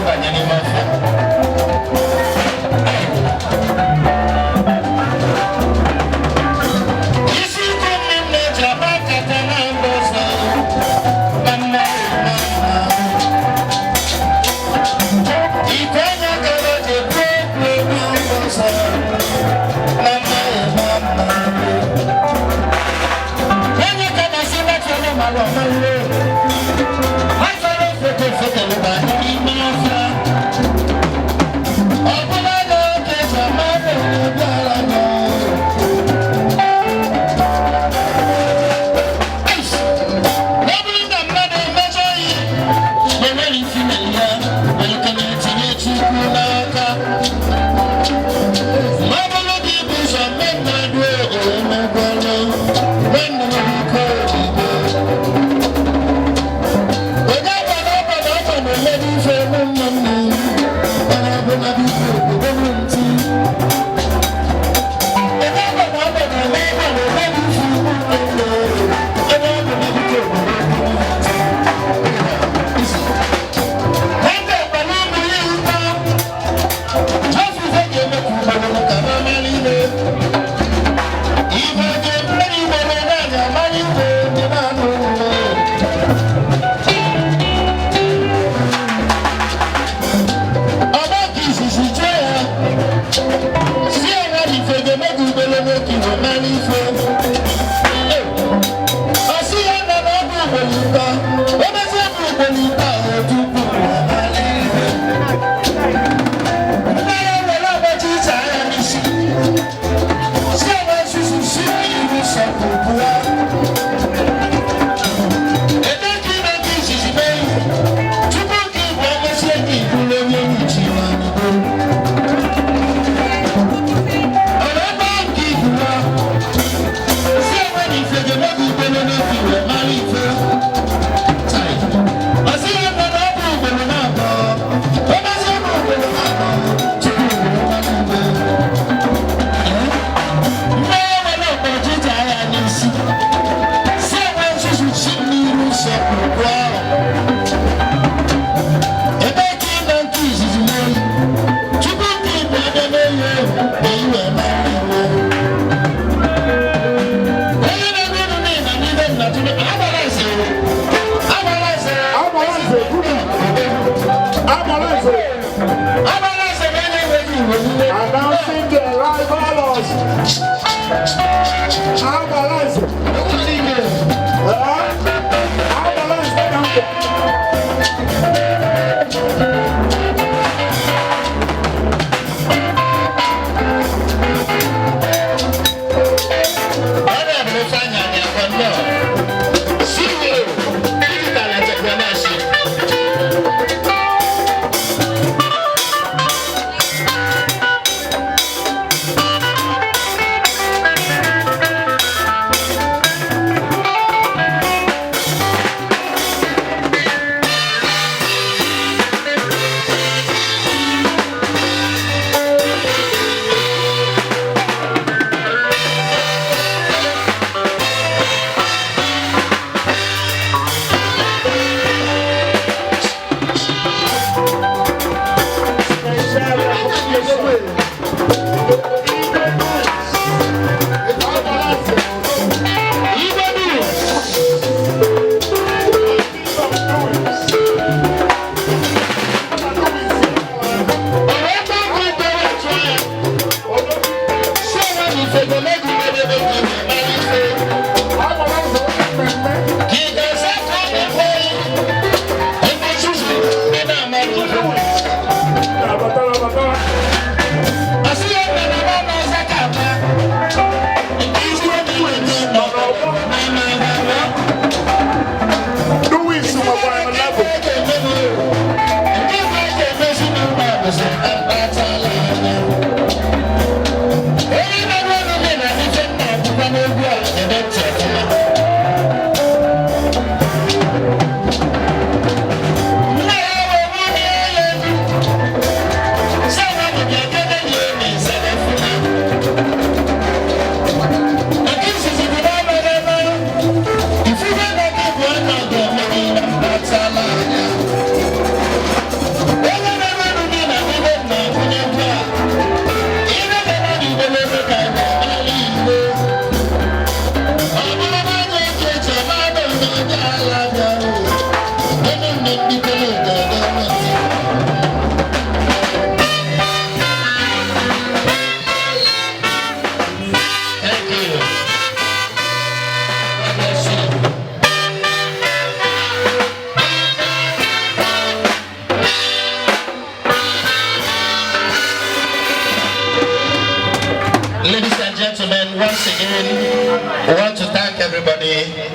Banye n'ime ọfịa. Isi ikwu nne m na-eji agba nkata na mba ọzọ, na mma mma mma. Ike anya kara ji ekwu okwu egwu mba ọzọ, na mma mma mma. Onye ka na-asị gbafere mara ọmarụrụ. Gbafere ofeke ofeke lụba n'ime ọfịa. Ọ bụla na oge ji amara obi ala nọ. Ọ bụrụ na mmadụ emejọ ihe, ma enweghị ike imeri ya, welụkene tinye Chukwu n'aka. Ma ọ bụrụ na ibu ụzọ mee mmadụ emegwalụ, nwanne m biko odibo. Onye ọbụla ọbụla ọbụla na-emebi ife emu mma mma, onye ọbụla biko obodo m ntị. Onye ọbụla ọbụla na-eme ọbụla emebi ife emu mma mma, onye ọbụla biko obodo m ntị. Nwata ọkpara ụmụ ya ụtọ, ofufe ga-eme ka ugboro ka ha mara ihe. Ife ga-emere igboro naanị amara ihe ndị na-anụ ụlọ. Ọba ka izizi jụọ ya, si ya na ife ga-eme ka ugboro nwoke igbo mara ife. Ọ sị ya na ọ bụ ugboro ụtọ, o mezie bụ ugboro ụtọ ahụ tupu ọ mara ife. Nne ya were ọgbachi iche anya n'isi. Si ya na nzuzu si n'ihu sọpụ pụọ. Ebe ka ime ka izizi mee ihe, tupu ka igwe mesie ka iburu onye nchi na ndo. Ọrụ ebe ahụ ka ibu ha, si enwe na ife ga-eme ka ugboro n'oge iwe mara ife. Tai. Ọ sị ya na ọ bụ ugboro na-abụọ, o mezie bụ ugboro na-abụọ, tupu ugboro mara ife. Nne ya nwere ọkpọchi ije agha n'isi. Si enwe nzuzu chi n'iru sọpụrụ ahụ. Ebe ka ị nọ nke izizi n'elu, tupu nke igwe ebe n'elu ka iwe mara iwe. Onye na-eme unu n'ihi na n'ibe nna tụrụ agbara eze agbara eze Agbara eze, Agbara eze, agbara eze na onye enweghị igwe niile. Announcing the arrival of Agbara eze. Agbara eze na mbụ. Honorable Ifeanyi Aniakon, CEO, Digital Entrepreneurship. Special recognition. Agbara eze. Igwe News. Ọ̀rọ̀ ẹgbẹ́ ọkọ̀ ìgbẹ́rẹ́ ẹ̀tọ́ ẹ̀. Ṣé wọn ní ìfẹ̀gbẹ́ mẹ́gun mẹ́rin mẹ́rin mẹ́rin ife? Kì í kẹsẹ́ kọ́ ní pé ẹgbẹ́ ṣùṣù nínú àmọ́ ìlú. Ọ̀sí yẹn nana bá máa ṣe kàmá. Ìdí ìṣúná mi wò ní ọ̀nà máa máa wà wá. Louis nwekwara level. Thank you. Ladies and gentlemen, once again, we want to thank everybody.